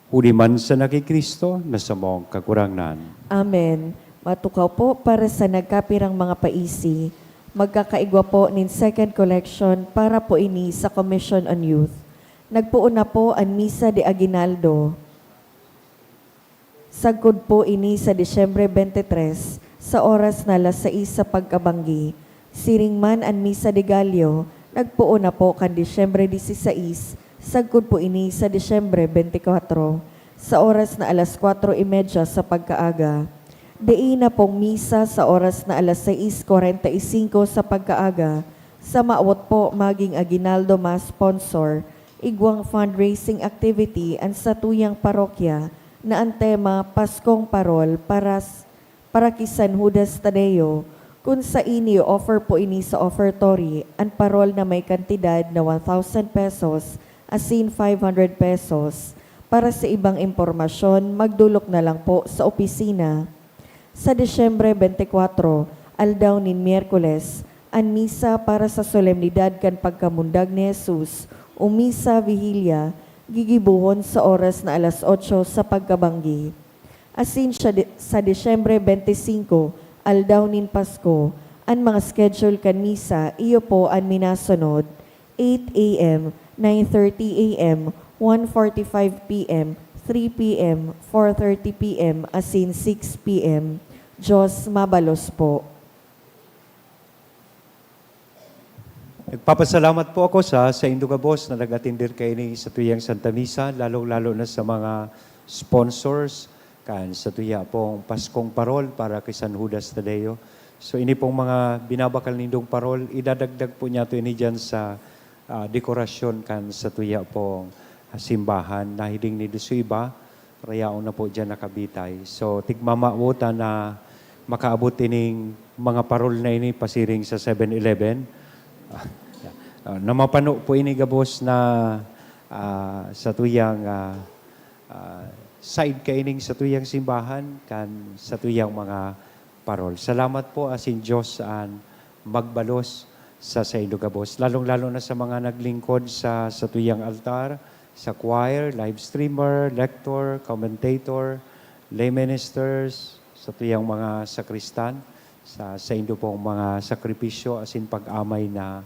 Huli man sana ki Cristo na samong Kagurangnan. Amen. Matukaw po para sa nagkapirang mga paisi. Magkakaigwa po nin second collection para po ini sa Commission on Youth. Nagpoon na po an Misa de Aguinaldo. Sagkod po ini sa Disyembre twenty-three, sa oras na alas sais sa pagkabanggi. Siring man an Misa de Gallo, nagpoon na po kan Disyembre dieciséis, sagkod po ini sa Disyembre twenty-four, sa oras na alas kwatro y medya sa pagkaaga. Dai na pong misa sa oras na alas sais kwarenta y singko sa pagkaaga, sa mawot po maging aguinaldo mass sponsor, igwang fundraising activity an satuyang parokya na an tema Paskong Parol para s-, para ki San Judas Tadeo, kun sa ini offer po ini sa offertory an parol na may kantidad na one thousand pesos asin five hundred pesos. Para sa ibang impormasyon, magdolok na lang po sa opisina. Sa Disyembre twenty-four, aldaw nin Miyerkules, an misa para sa solemnidad kan pagkamundag ni Jesus o Misa Vigilia, gigibohon sa oras na alas otso sa pagkabanggi. Asin siya di-, sa Disyembre twenty-five, aldaw nin Pasko, an mga schedule kan misa iyo po an minasunod, eight A M, nine thirty A M, one forty-five P M, three P M, four thirty P M, asin six P M. Diyos mabalos po. Nagpapasalamat po ako sa, saindo gabos na nag-atender kaini satuyang Santa Misa, lalong-lalo na sa mga sponsors kan satuya pong Paskong Parol para kay San Judas Tadeo. So, ini pong mga binabakal nindong parol, idadagdag po niyato ini diyan sa, ah, dekorasyon kan satuya pong simbahan. Nahiling nindo sa iba, rayaon na po diyan nakabitay. So, tigmamawot ta na makaabot ining mga parol na ini pasiring sa Seven Eleven. Ah, na mapano po ini gabos na, ah, satuyang, ah, ah, side kaining satuyang simbahan kan satuyang mga parol. Salamat po, asin Diyos an magbalos sa saindo gabos, lalong-lalo na sa mga naglingkod sa satuyang altar, sa choir, live streamer, lector, commentator, lay ministers, satuyang mga sakristan, sa saindo pong mga sakripisyo asin pag-amay na,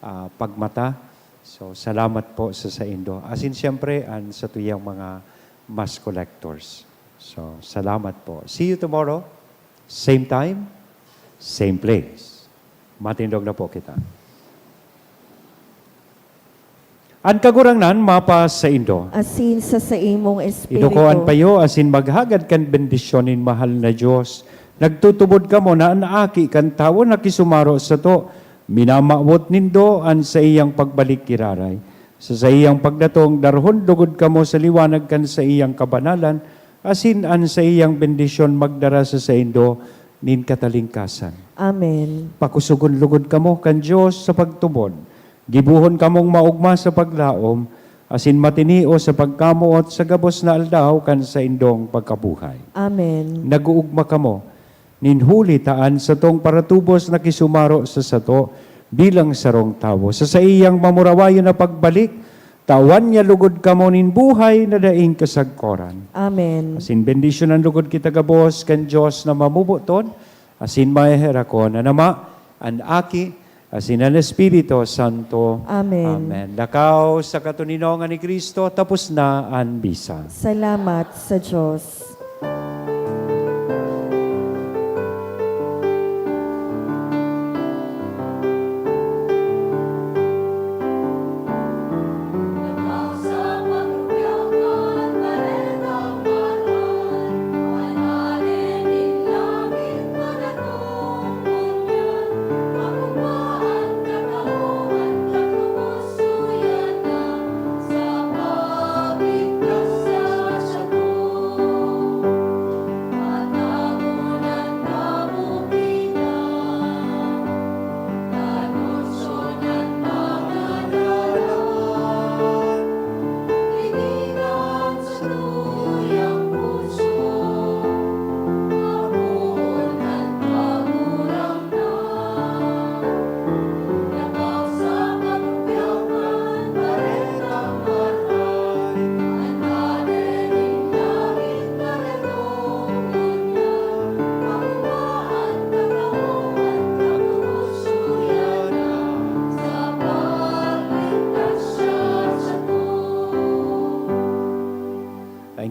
ah, pagmata. So, salamat po sa saindo. Asin siyempre, an satuyang mga mass collectors. So, salamat po. See you tomorrow. Same time, same place. Matindog na po kita. An Kagurangnan mapasaindo. Asin sa saimong espiritu. Iduko an payo asin maghagad kan bendisyon nin mahal na Dios. Nagtutubod kamo na an Aki kan Tawo nakisumaro sato. Minamawot nindo an saiyang pagbalik giraray. Sa saiyang pagdatong, darhon lugod kamo sa liwanag kan saiyang kabanalan, asin an saiyang bendisyon magdara sa saindo nin katalingkasan. Amen. Pakusogon logod kamo kan Dios sa pagtubod. Gibohon kamong maogma sa paglaom, asin matinios sa pagkamoot sa gabos na aldaw kan saindong pagkabuhay. Amen. Nag-oogma kamo, nin huli ta an satong paratubos nakisumaro sa sato bilang sarong tawo. Sa saiyang mamurawayon na pagbalik, tawan niya lugod kamo nin buhay na daing kasagkoran. Amen. Asin bendisyonan lugod kita gabos kan Dios na mamuboton, asin maheherakon, an Ama, an Aki, asin an Espiritu Santo. Amen. Amen. Lakaw sa katoninongan ni Cristo, tapos na an bisa. Salamat sa Dios.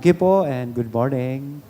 Thank you po and good morning.